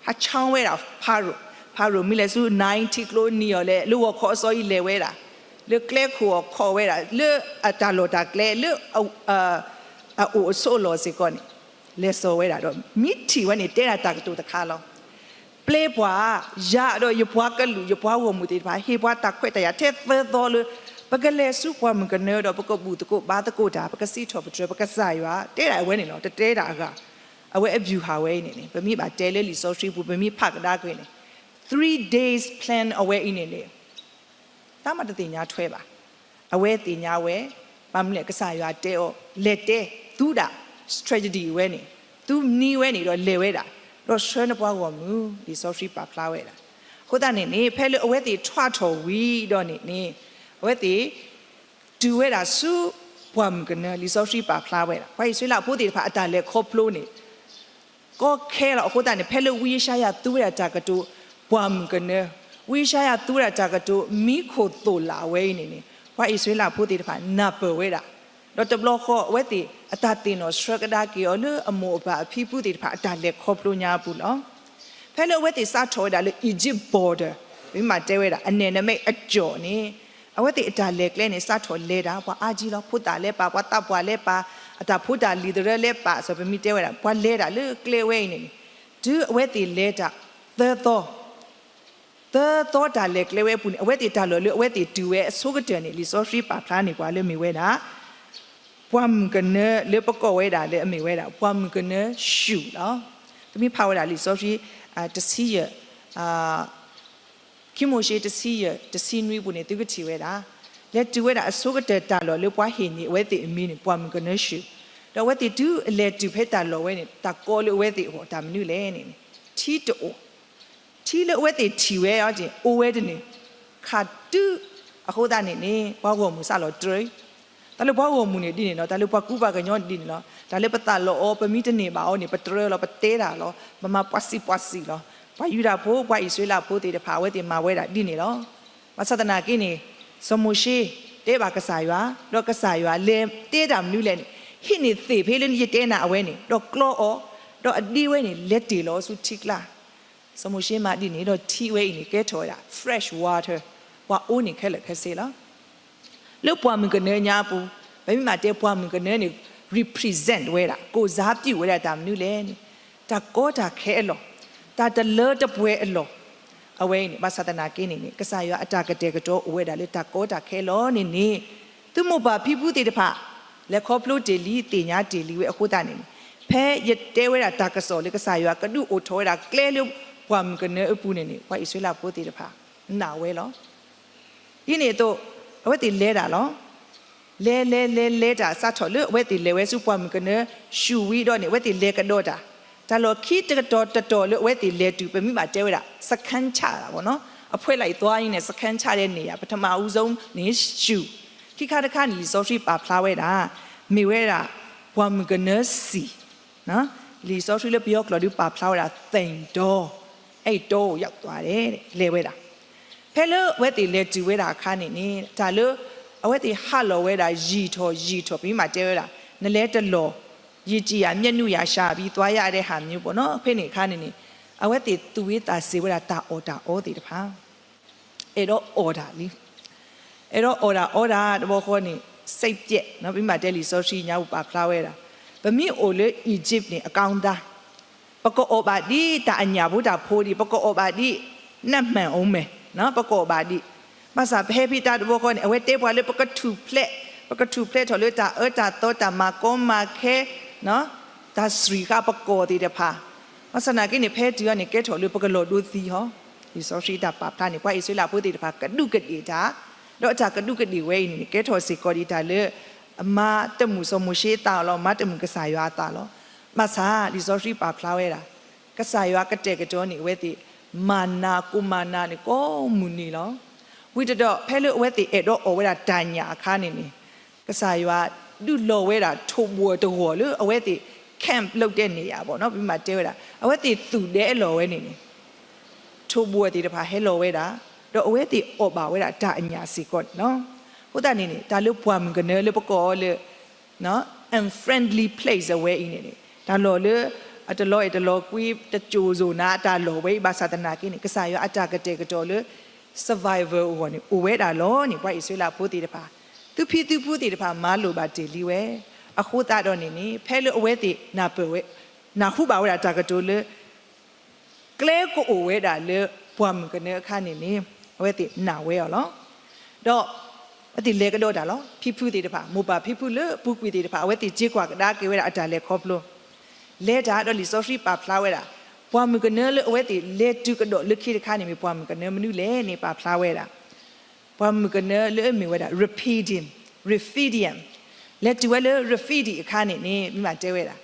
ဟးဆါဝဲဒၣ်ဖၤရိၤ, ဖၤရိၤမ့ၢ်လဲၤဆူ Nile ထံကျိနံၤအီၤလဲၣ်, လၢဂီၤခီအစီအံၤလဲၤဝဲဒၣ်, လၢကျဲခိၣ်အီၤခိးဝဲဒၣ်, လၢအတၢ်လီၢ်တၢ်ကျဲ လၢ အအိၣ်အဆိးအလီၢ်စ့ၢ်ကီးန့ၣ် လဲၤစိာ်ဝဲဒၣ်ဒီး မ့ၢ်ထံၣ်ဝဲန့ၣ် တဲဒၣ်တၢ်ကတိၤတခါလီၤ. ပျဲပှၤ, ယၤဒီးယပှၤကလုာ် ယပှၤဂီၢ်မုၢ်သ့ၣ်တဖၣ် ဟ့ၣ်ပှၤတၢ်ခွဲးတၢ်ယာ်ထဲသၢသီလၢ ပကလဲၤဆူပှၢ်မုၢ်ကနၢဒီး ပကဘူၣ်သကိးဘါသကိးတၢ်, ပကစံးထီၣ်ပတြၢၤပကစၢ်ယွၤ, တဲဒၣ်အဝဲန့ၣ်လီၤ. တတဲဒၣ်အဂၤ, အဝဲအ ဗျူဟာ ဝဲအံၤန့ၣ်န့ၣ် ပမ့ၢ်ဘၣ်တဲလၢလံာ်စီဆှံပူၤ ပမ့ၢ်ဖးကဒါက့ၤန့ၣ် three days plan အဝဲအံၤန့ၣ်န့ၣ် တၢ်မၤတသ့ၣ်ညါထွဲဘၣ်. အဝဲသ့ၣ်ညါဝဲ, ဘၣ်မနုၤလဲၣ် ကစၢ်ယွၤတဲအီၤ လဲၤတဲ, သူဒၣ် strategy ဝဲန့ၣ်, သူနံၤဝဲန့ၣ်ဒီးလဲၤဝဲဒၣ်, ဒီးဆှၢနပှၤဂီၢ်မုၢ် လံာ်စီဆှံပာ်ဖျါဝဲဒၣ်. အဃိသတးန့ၣ်န့ၣ် ဖဲလၢအဝဲသ့ၣ်ထွဲထီၣ်ဝံၤဒီးန့ၣ်န့ၣ် အဝဲသ့ၣ် တုၤဝဲဒၣ်ဆူ ပှၢ်မုၢ်ကနၢ လံာ်စီဆှံပာ်ဖျါဝဲဒၣ် ပှၤအံၣ်စရ့လးဖိသ့ၣ်တဖၣ်အတၢ်လဲၤခီဖျိန့ၣ် ကီခဲလီၤ. အဃိသတးန့ၣ် ဖဲလၢဝံယၡါယၤသူဝဲဒၣ်တၢ်ကတိၤ ပှၢ်မုၢ်ကနၢ, ဝံယၡါယၤသူဝဲဒၣ်တၢ်ကတိၤ မံခိၣ်သိၣ်လးဝဲအံၤန့ၣ်န့ၣ် ပှၤအံၣ်စရ့လးဖိသ့ၣ်တဖၣ် နၢ်ပၢၢ်ဝဲဒၣ်, ဒီးတဘျီဃီ အဝဲသ့ၣ်အတၢ်သ့ၣ်နီၣ်ဆှၢကဒါက့ၤအီၤလၢအမိၢ်အပၢ်အဖံဖုသ့ၣ်တဖၣ်အတၢ်လဲၤခီဖျိညါအပူၤလီၤ. ဖဲလၢအဝဲသ့ၣ်စးထီၣ်ဝဲဒၣ်လၢ Egypt border ပမ့ၢ်တဲဝဲဒၣ် အနဲၣ်နမဲအကၠီၣ်န့ၣ် အဝဲသ့ၣ်အတၢ်လဲၤကျဲန့ၣ် စးထီၣ်လဲၤတၢ် ပှၤအါကံလီၤ, ဖိသၣ်လဲၤပာ်, ပှၤသးပှၢ်လဲၤပာ်, အတၢ်ဖိတၢ်လံၤသရၢလဲၤပာ် စီၤပမ့ၢ်တဲဝဲဒၣ် ပှၤလဲၤတၢ်လၢကျဲဝဲအံၤန့ၣ်န့ၣ်, တုၤအဝဲသ့ၣ်လဲၤတၢ် သၢသီ သၢသီတၢ်လဲၤကျဲဝဲအပူၤန့ၣ် အဝဲသ့ၣ်တၢ်လီၢ်လၢအဝဲသ့ၣ်တုၤဝဲအဆိကတၢၢ်န့ၣ် လံာ်စီဆှံပာ်ဖျါန့ၢ်ပှၤလၢမ့ၢ်ဝဲဒၣ် ပှၢ်မုၢ်ကနၢလၢပကိးဝဲဒၣ်လၢအမ့ၢ်ဝဲဒၣ် ပှၢ်မုၢ်ကနၢၡူၣ်လီၤ. သုမ့ၢ်ဖးဝဲဒၣ်လံာ်စီဆှံ တဆံယဲၢ် ခံမိၤၡ့တဆံယဲၢ် တဆံနွံပူၤန့ၣ် သုကထံၣ်ဝဲဒၣ် လဲၤတုၤဝဲဒၣ်အဆိကတၢၢ်တၢ်လီၢ်လၢပှၤဟ့ၣ်န့ၢ်အဝဲသ့ၣ်အမံၤန့ၣ် ပှၢ်မုၢ်ကနၢၡူၣ်, ဒီးအဝဲသ့ၣ်တုၤအလဲၤတုၤဖဲတၢ်လီၢ်ဝဲန့ၣ် တၢ်ကိးလၢအဝဲသ့ၣ်အဂီၢ်တၢ်မနုၤလဲၣ်န့ၣ်န့ၣ် ထံတအိၣ် ထံလၢအဝဲသ့ၣ်ထံၣ်ဝဲအီၤန့ၣ် အိၣ်ဝဲတန့ၢ်, ခးတုၤ, အဃိသတးန့ၣ်န့ၣ် ပှၤဂီၢ်မုၢ်စးလီၤတြၢၤ, တၢ်လၢပှၤဂီၢ်မုၢ်န့ၣ်ဒ်န့ၣ်လီၤ, တၢ်လၢပှၤကူပှၤကညီန့ၣ်ဒ်န့ၣ်လီၤ, တၢ်လၢပသးလီၤအီၤ ပမ့ၢ်တန့ၢ်ဘၣ်အီၤန့ၣ် ပတြၢၤလီၤ ပတဲတၢ်လီၤ, ပမၤပှၤစံးပှၤစံးလီၤ, ပှၤယူဒၤဖိ ပှၤအံၣ်စရ့လးဖိသ့ၣ်တဖၣ် အဝဲသ့ၣ်မၤဝဲဒၣ်ဒ်န့ၣ်လီၤ. ဘၣ်ဆၣ်သနာ်က့န့ၣ် စီၤမိၤၡ့ တဲဘၣ်ကစၢ်ယွၤ, ဒီးကစၢ်ယွၤလဲၤတဲတၢ်မနုၤလဲၣ်န့ၣ်, ဟံးန့ၢ်သ့ၣ်ဖဲလၢယတဲနၤအဝဲန့ၣ် ဒီးကျီအီၤ, ဒီးအဒ့ဝဲန့ၣ် လဲၤတ့ၢ်လီၤဆူထံကျါ စီၤမိၤၡ့မၤဒ်န့ၣ်ဒီးထံဝဲအံၤန့ၣ် ကဲထီၣ်ဝဲဒၣ် fresh water, ပှၤအိန့ၢ်ခဲလၢာ်ခဲဆ့လီၤ. လၢပှၢ်မုၢ်ကနၢညါအပူၤ, ပမ့ၢ်မၤတဲပှၢ်မုၢ်ကနၢန့ၣ် represent ဝဲဒၣ် ကိၣ်စါပျုၢ်ဝဲဒၣ်တၢ်မနုၤလဲၣ်န့ၣ်, တၢ်ကီတၢ်ခဲအလီၢ်, တၢ်တလၢတပှဲၤအလီၢ်, အဝဲအံၤန့ၣ် ဘၣ်ဆၣ်သနာ်က့န့ၣ်န့ၣ် ကစၢ်ယွၤအတၢ်ကတဲာ်ကတီၤအိၣ်ဝဲဒၣ်လၢတၢ်ကီတၢ်ခဲလီၢ်န့ၣ်န့ၣ်, သုမိၢ်ပၢ်ဖံဖုသ့ၣ်တဖၣ် လဲၤခီဖျိတ့ၢ်လံ သ့ၣ်ညါတ့ၢ်လံဝဲအဃိသတးန့ၣ်န့ၣ်, ဖဲယတဲဝဲဒၣ်တၢ်ကစီၣ်လၢကစၢ်ယွၤကဒုးအိၣ်ထီၣ်ဝဲဒၣ်ကျဲလၢပှၢ်မုၢ်ကနၢအပူၤန့ၣ်န့ၣ် ပှၤအံၣ်စရ့လးဖိသ့ၣ်တဖၣ် နာ်ဝဲလီၤ. ဒ်န့ၣ်အသိး အဝဲသ့ၣ်လဲၤတၢ်လီၤ. လဲၤလဲၤလဲၤလဲၤတၢ် စးထီၣ်လၢအဝဲသ့ၣ်လဲၤဝဲဆူပှၢ်မုၢ်ကနၢ ၡူၣ်ဝံၤဒီးန့ၣ် အဝဲသ့ၣ်လဲၤကဒီးတၢ်, တၢ်လီၢ်ခံတကတီၢ်တတီၢ်လၢအဝဲသ့ၣ်လဲၤတုၤ ပမ့ၢ်ဘၣ်တဲဝဲဒၣ် စခန်းချတာပေါ့နော်, အဖွဲ့လိုက်သွားရင်းနဲ့ စခန်းချတဲ့နေရာ ပထမဦးဆုံးန့ၣ် ၡူၣ်, ခံခါတခါန့ၣ် လံာ်စီဆှံပာ်ဖျါဝဲဒၣ် မ့ၢ်ဝဲဒၣ် ပှၢ်မုၢ်ကနၢစံၣ် လံာ်စီဆှံလၢပယီၤကျိာ်ဒုးပာ်ဖျါဝဲဒၣ် သိန်တော, အဲဒီတောကို ရောက်သွားတယ်, လဲၤဝဲဒၣ်. ဖဲလၢအဝဲသ့ၣ်လဲၤတုၤဝဲဒၣ်အခါန့ၣ်န့ၣ် တၢ်လၢအဝဲသ့ၣ်ဟးလီၤဝဲဒၣ် ယံာ်ထီၣ်ယံာ်ထီၣ် ပမ့ၢ်မၤတဲဝဲဒၣ် နလဲၤတလီၢ် ရေကြည်ရာ မျက်နုရာ ရှာပြီး သွားရတဲ့ဟာမျိုးပေါ့နော်, ဖဲန့ၣ်အခါန့ၣ်န့ၣ် အဝဲသ့ၣ်သူၣ်ဝံသးစူၤဝဲဒၣ် တၢ်အီၣ်တၢ်အီသ့ၣ်တဖၣ် အဲၣ်ဒိးအီၣ်တၢ်လံ. အဲၣ်ဒိးအီၣ်တၢ်အီတၢ်တဘျီဃီန့ၣ် စိတ်ပျက်, ပမ့ၢ်မၤတဲလံာ်စီဆှံညါပူၤပာ်ဖျါဝဲဒၣ်, ပမ့ၢ်အိၣ်လၢ Egypt န့ၣ် အကောင်းသား, ပကအီၣ်ဘၣ်ဒ်တၢ်အညၣ်ဖိတၢ်ဖိဒံး, ပကအီၣ်ဘၣ်ဒ် နတ်မှန်အောင်မယ်, ပကအီၣ်ဘၣ်ဒံး, ဘၣ်ဆၣ်ပဟဲဖဲတၢ်တဘျီဃီန့ၣ် အဝဲတဲပှၤလၢပကထူၣ်ဖျဲး, ပကထူၣ်ဖျဲးထီၣ်လၢတၢ်အၢတၢ်သီ တၢ်မၤကီမၤခဲ တၢ်စှၤဃာ်ပကီၢ်သ့ၣ်တဖၣ်, ဘၣ်ဆၣ်သနာ်က့န့ၣ် ဖဲတုၤအီၤန့ၣ် ကဲထီၣ်လၢပကလီၤဒိသံဟီ, လံာ်စီဆှံတၢ်ပာ်ဖျါန့ၣ် ပှၤအံၣ်စရ့လးဖိသ့ၣ်တဖၣ် ကဒူးကဒ့ၣ်တၢ်, ဒီးအတၢ်ကဒူးကဒ့ၣ်ဝဲအံၤန့ၣ် ကဲထီၣ်စ့ၢ်ကီးဒံးတၢ်လၢ အမၤတမုာ်စီၤမိၤၡ့အသးလီၤ, မၤတမုာ်ကစၢ်ယွၤအသးလီၤ. ဘၣ်ဆၣ် လံာ်စီဆှံပာ်ဖျါဝဲဒၣ် ကစၢ်ယွၤကတဲာ်ကတီၤန့ၢ်အဝဲသ့ၣ် မၤနၤ, ကိၣ်မၤနၤန့ၣ် ကိးမုၢ်နံၤလီၤ. ဝံၤတဒီး ဖဲလၢအဝဲသ့ၣ်အဲၣ်ဒိးအီၣ်ဝဲဒၣ်တၢ်ညၣ်အခါန့ၣ်န့ၣ် ကစၢ်ယွၤ ဒုးလီၤဝဲဒၣ်ထိၣ်ဘှီၣ်တဂီၤလၢအဝဲသ့ၣ် camp လုပ်တဲ့နေရာပေါ့နော်, ပမ့ၢ်တဲဝဲဒၣ် အဝဲသ့ၣ်သူၣ်ဒဲအလီၢ်ဝဲန့ၣ်န့ၣ် ထိၣ်ဘှီၣ်သ့ၣ်တဖၣ်ဟဲလီၤဝဲဒၣ်, ဒီးအဝဲသ့ၣ်အီၣ်ဘၣ်ဝဲဒၣ်တၢ်အညၣ်စ့ၢ်ကီးန့ၣ်လီၤ. အဃိသတးန့ၣ်န့ၣ် တၢ်လၢပှၢ်မုၢ်ကနၢလၢပကိးအီၤလၢ unfriendly place အဝဲအံၤန့ၣ်န့ၣ် တၢ်လီၢ်လၢ အတလီၤအဲၣ်တလီၤကွံ တစိၢ်စိၢ်နၤအတၢ်လီၢ်ဝဲအံၤ ဘၣ်ဆၣ်သနာ်က့န့ၣ် ကစၢ်ယွၤအတၢ်ကတဲာ်ကတီၤလၢ survival အဂီၢ်န့ၣ် အိၣ်ဝဲဒၣ်လီၤန့ၣ် ပှၤအံၣ်စရ့လးဖိသ့ၣ်တဖၣ် သူဖံသူဖုသ့ၣ်တဖၣ်မၤလိာ်ဘၣ်တ့ၢ်လံဝဲ, အဃိသတးဒီးန့ၣ်န့ၣ် ဖဲလၢအဝဲသ့ၣ်နၢ်ပၢၢ်ဝဲ နၢ်ဟူဘၣ်ဝဲဒၣ်တၢ်ကတိၤလၢ ကျဲကအိၣ်ဝဲဒၣ်လၢပှၢ်မုၢ်ကနၢအခါန့ၣ်န့ၣ် အဝဲသ့ၣ်နာ်ဝဲအီၤလီၤ. ဒီးအဝဲသ့ၣ်လဲၤကဒီးတၢ်လီၤ. ဖံဖုသ့ၣ်တဖၣ် မိၢ်ပၢ်ဖံဖုလၢအပူၤကွံာ်သ့ၣ်တဖၣ် အဝဲသ့ၣ်စ့ကွၢ်ကဒါက့ၤဝဲဒၣ်အတၢ်လဲၤခီဖျိ လဲၤတၢ်ဒီးလံာ်စီဆှံပာ်ဖျါဝဲဒၣ် ပှၢ်မုၢ်ကနၢလၢအဝဲသ့ၣ်လဲၤတုၤကဒီးလၢခံတခါန့ၣ် မ့ၢ်ပှၢ်မုၢ်ကနၢမနုၤလဲၣ်န့ၣ် ပာ်ဖျါဝဲဒၣ် ပှၢ်မုၢ်ကနၢလၢအမ့ၢ်ဝဲဒၣ် Rephidim, Rephidim လဲၤတုၤဝဲလၢ Rephidim အခါန့ၣ်န့ၣ် ပမ့ၢ်တဲဝဲဒၣ်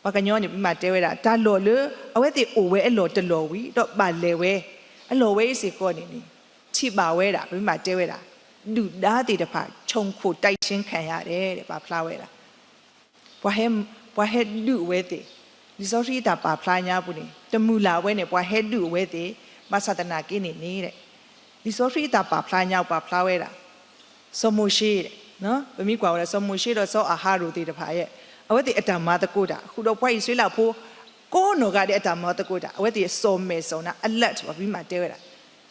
ပှၤကညီန့ၣ် ပမ့ၢ်တဲဝဲဒၣ် တၢ်လီၢ်လၢ အဝဲသ့ၣ်အိၣ်ဝဲအလီၢ်တလီၢ်ဝံၤ ဒီးဘၣ်လဲၤဝဲ အလီၢ်ဝဲအံၤစ့ၢ်ကီးန့ၣ်န့ၣ် ထံၣ်ဘၣ်ဝဲဒၣ် ပမ့ၢ်တဲဝဲဒၣ် ဒုၣ်ဒါသ့ၣ်တဖၣ် ခြုံခိုတိုက်ခြင်းခံရတယ် ပာ်ဖျါဝဲဒၣ် ပှၤဟဲ ပှၤဟဲဒုးအဝဲသ့ၣ်, လံာ်စီဆှံအတၢ်ပာ်ဖျါညါပူၤန့ၣ် တမုၢ်လၢ်ဝဲန့ၣ် ပှၤဟဲဒုးအဝဲသ့ၣ်, ဘၣ်ဆၣ်သနာ်က့န့ၣ်န့ၣ် လံာ်စီဆှံအတၢ်ပာ်ဖျါညါပာ်ဖျါဝဲဒၣ် စီၤမိၤၡ့, ပမ့ၢ်ကွၢ်ဝဲဒၣ် စီၤမိၤၡ့ဒီးစီၤအၤဟရိၣ်သ့ၣ်တဖၣ်ယဲၢ် အဝဲသ့ၣ်အတၢ်မၤသကိးတၢ် ဃုာ်ဒီးပှၤအံၣ်စရ့လးဖိ ကိးနီၢ်ဂၤဒဲးအတၢ်မၤသကိးတၢ် အဝဲသ့ၣ်စီၣ်မဲာ်စီၣ်နါ alert ပမ့ၢ်တဲဝဲဒၣ်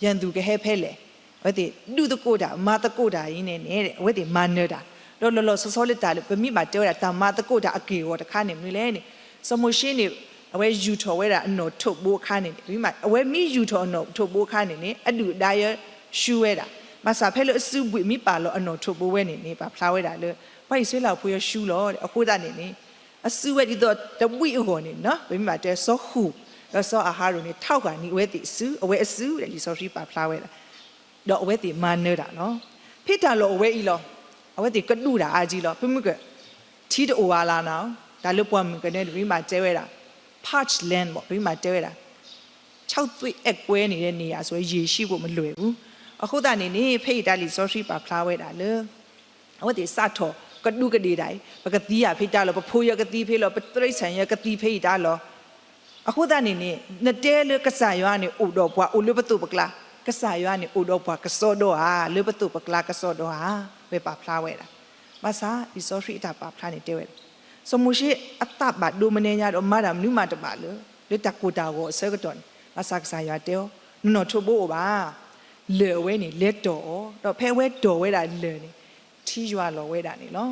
ရန်သူကဟဲဖဲလဲၣ်, အဝဲသ့ၣ်ဒုးသကိးတၢ် မၤသကိးတၢ်အံၤန့ၣ်န့ၣ် အဝဲသ့ၣ်မၤနၢၤတၢ်, ဒီးလီၤလီၤဆီဆီလၢတၢ်လၢ ပမ့ၢ်ဘၣ်တဲဝဲဒၣ် တၢ်မၤသကိးတၢ်အက့ၢ်အဂီၤတခါန့ၣ်မနုၤလဲၣ်န့ၣ်, စီၤမိၤၡ့န့ၣ် အဝဲယူာ်ထီၣ်ဝဲဒၣ်အနီၣ်ထိးဘိအခါန့ၣ်န့ၣ် အဝဲမ့ၢ်ယူာ်ထီၣ်အနီၣ်ထိးဘိအခါန့ၣ်န့ၣ် အဒုၣ်အဒါယဲၢ်ဆူဝဲဒၣ်, ဘၣ်ဆၣ်ဖဲလၢအစုဘှံးမ့ၢ်ပာ်လီၤအနီၣ်ထိးဘိဝဲန့ၣ်န့ၣ် ပာ်ဖျါဝဲဒၣ်လၢ ပှၤအံၣ်စရ့လးဖိယဲၢ်ဆူလီၤ, အဃိသတးန့ၣ်န့ၣ် အစုဝဲဒ်သိးတဘှံးအဂီၢ်န့ၣ် ပမ့ၢ်ဘၣ်တဲစီၤဃူၣ် ဒီးစီၤအၤဟရိၣ်န့ၣ် ထောက်ခံန့ၢ်အဝဲသ့ၣ်အစု အဝဲအစုဒီးလံာ်စီဆှံပာ်ဖျါဝဲဒၣ်, ဒီးအဝဲသ့ၣ်မၤနၢၤတၢ်လီၤ. ဖဲတၢ်လီၢ်အဝဲအံၤလီၤ အဝဲသ့ၣ်ကဒူးတၢ်အါကံလီၤ, ဖဲမုၢ်က ထံတအိၣ်အါလၢနၤ, တၢ်လၢပှၢ်မုၢ်ကနၢန့ၣ် ပမ့ၢ်ဘၣ်တဲဝဲဒၣ် parched land ဘၣ် ပမ့ၢ်ဘၣ်တဲဝဲဒၣ် ခြောက်သွေ့အဲကွဲ နေတဲ့နေရာဆိုရင် ရေရှိဖို့မလွယ်ဘူး. အဃိသတးန့ၣ်န့ၣ် ဖဲအံၤတၢ်လံာ်စီဆှံပာ်ဖျါဝဲဒၣ်လၢ အဝဲသ့ၣ်စးထီၣ်ကဒူးကဒ့ၣ်တၢ်အံၤ ပကသံဧါဖဲတၢ်လီၢ်, ပဖိယဲၢ်ကသံဖဲလီၤ, ပတိရစ္ဆာန်ယဲၢ်ကသံဖဲအံၤတၢ်လီၢ်, အဃိသတးန့ၣ်န့ၣ် နတဲလၢကစၢ်ယွၤန့ၣ်အိၣ်ဒီးပှၤအိၣ်လၢပသိးပကျါ, ကစၢ်ယွၤန့ၣ်အိၣ်ဒီးပှၤကစီဒီဧါ, လၢပသိးပကျါကစီဒီဧါ, ဝဲပာ်ဖျါဝဲဒၣ်. ဘၣ်ဆၣ်လံာ်စီဆှံအတၢ်ပာ်ဖျါန့ၣ်တဲဝဲဒၣ် စီၤမိၤၡ့အသးဘၣ်ဒိမနုၤညါဒီး မၤတၢ်မနုၤမးတဘၣ်လၢ လၢတၢ်ကိၢ်တၢ်ဂီၤအဆၢကတီၢ်န့ၣ်, ဘၣ်ဆၣ်ကစၢ်ယွၤတဲအီၤ, နနီၣ်ထိးဘိအိၣ်ဘၣ်, လၢၢ်အဝဲန့ၣ် လဲၤတီၢ်အီၤ, ဒီးဖဲအဝဲတီၢ်ဝဲဒၣ်လၢၢ်န့ၣ် ထံယွၤလီၤဝဲဒၣ်န့ၣ်လီၤ.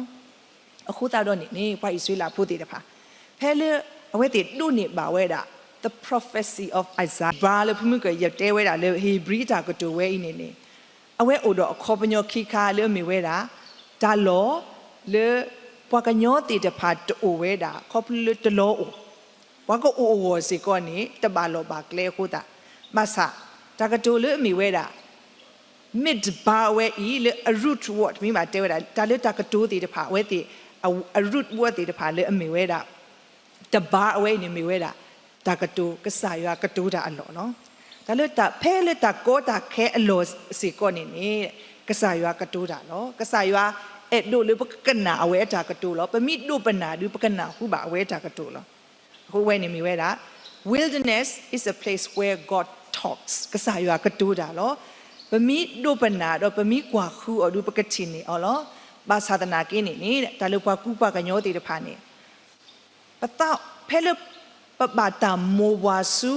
အဃိသတးဒီးန့ၣ်န့ၣ် ပှၤအံၣ်စရ့လးဖိသ့ၣ်တဖၣ် ဖဲလၢအဝဲသ့ၣ်ဒိးန့ၢ်ဘၣ်ဝဲဒၣ် the prophecy of Isaiah ဘၣ်လၢဖဲမုၢ်ကယဲၢ်တဲဝဲဒၣ်လၢ ဧ့ၤဘြံၤတၢ်ကတိၤဝဲအံၤန့ၣ်န့ၣ် အဝဲအိၣ်ဒီးအခီပညီခံခါလၢအမ့ၢ်ဝဲဒၣ် တၢ်လီၢ်လၢ ပှၤကညီသ့ၣ်တဖၣ်တအိၣ်ဝဲဒၣ် ခီဖျိလၢတလီၤအိၣ်, ပှၤကအိၣ်အဂီၢ်စ့ၢ်ကီးန့ၣ် တဘၣ်လီၢ်ဘၣ်ကျဲအဃိသတး, ဘၣ်ဆၣ် တၢ်ကတိၤလၢအမ့ၢ်ဝဲဒၣ် midbar ဝဲအံၤလၢအ root word မ့ၢ်ဘၣ်တဲဝဲဒၣ် တၢ်လၢတၢ်ကတိၤသ့ၣ်တဖၣ် အဝဲသ့ၣ် အ root word သ့ၣ်တဖၣ်လၢအမ့ၢ်ဝဲဒၣ် တဘါအဝဲအံၤန့ၣ်မ့ၢ်ဝဲဒၣ် တၢ်ကတိၤ ကစၢ်ယွၤကတိၤတၢ်အလီၢ်လီၤ. တၢ်လၢတၢ် ဖဲလၢတၢ်ကီတၢ်ခဲအလီၢ်စ့ၢ်ကီးန့ၣ်န့ၣ် ကစၢ်ယွၤကတိၤတၢ်လီၤ. ကစၢ်ယွၤအဲၣ်ဒိးလၢပကကနၣ်အဝဲအတၢ်ကတိၤလီၤ. ပမ့ၢ်ဒိးပနၢ်ဒုး ပကနၢ်ဟူဘၣ်အဝဲအတၢ်ကတိၤလီၤ. အဃိဝဲန့ၣ်မ့ၢ်ဝဲဒၣ် wilderness is a place where God talks ကစၢ်ယွၤကတိၤတၢ်လီၤ. ပမ့ၢ်ဒိးပနၢ်ဒီးပမ့ၢ်ကွၢ်ဃုအီၤဒုး ပကထံၣ်န့ၢ်အီၤလီၤ. ဘၣ်ဆၣ်သနာ်က့န့ၣ်န့ၣ် တၢ်လၢပှၤကူပှၤကညီသ့ၣ်တဖၣ်န့ၣ် ပသး ဖဲလၢ ပဘၣ်တၢ်မိၢ်ပှၢ်ဆူ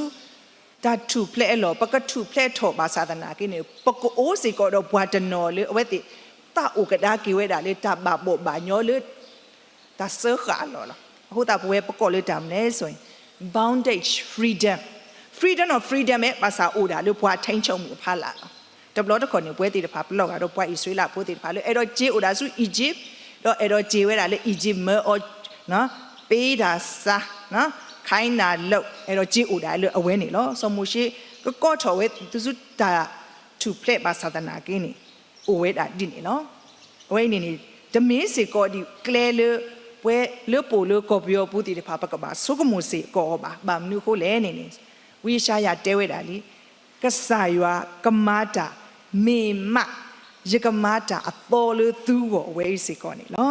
တၢ်ထူၣ်ဖျဲးအလီၢ် ပကထူၣ်ဖျဲးထီၣ်ဘၣ်ဆၣ်သနာ်က့န့ၣ် ပကအိၣ်စ့ၢ်ကီးဒီးပှၤတနီၤလၢအဝဲသ့ၣ် သးအိၣ်ကဒါက့ၤဝဲဒၣ်လၢတၢ်ဘၣ်ဘီၣ်ဘၣ်ညီလၢ တၢ်စၢဃာ်အလီၢ်လီၤ. အဃိသတးပဝဲပကိးလၢတၢ်မနုၤလဲၣ် boundage freedom, freedom of freedom မ့ၢ် ဘၣ်ဆၣ်အိၣ်ဒၣ်လၢပှၤထိန်းချုပ်မှုအဖီလာ်လီၤ. တဘျီတခီၣ်န့ၣ် ပဝဲသ့ၣ်တဖၣ်ပလီၢ်ဂာ်ဒီးပှၤအံၣ်စရ့လးဖိသ့ၣ်တဖၣ်လၢအဲၣ်ဒိးစ့အိၣ်ဒၣ်ဆူ Egypt ဒီးအဲၣ်ဒိးစ့ဝဲဒၣ်လၢ Egypt မၢအီၤ ပ့တၢ်ဆါ ခနၢလၢ အဲၣ်ဒိးစ့အိၣ်ဒၣ်လၢအဝဲန့ၣ်လီၤ. စီၤမိၤၡ့ ကကိးထီၣ်ဝဲသုဆူတၢ်ထူၣ်ဖျဲးဘၣ်ဆၣ်သနာ်က့န့ၣ် အိၣ်ဝဲဒၣ်ဒ်န့ၣ်လီၤ. အဝဲအံၤန့ၣ်န့ၣ် တမ့ၢ်စ့ၢ်ကီးဒ်ကျဲလၢ ပဝဲလၢပအိၣ်လၢကီၢ်ပယီၤပူၤသ့ၣ်တဖၣ် ပကဘၣ်ဆိကမိၣ်စ့ၢ်ကီးအီၤဘၣ်. ဘၣ်မနုၤအဃိလဲၣ်န့ၣ်န့ၣ် ဝံယၡါယၤတဲဝဲဒၣ်လံ ကစၢ်ယွၤကမၤတၢ် မ့ၢ်မး ယကမၤတၢ်အသီလၢသုဂီၢ်အဝဲအံၤစ့ၢ်ကီးန့ၣ်လီၤ.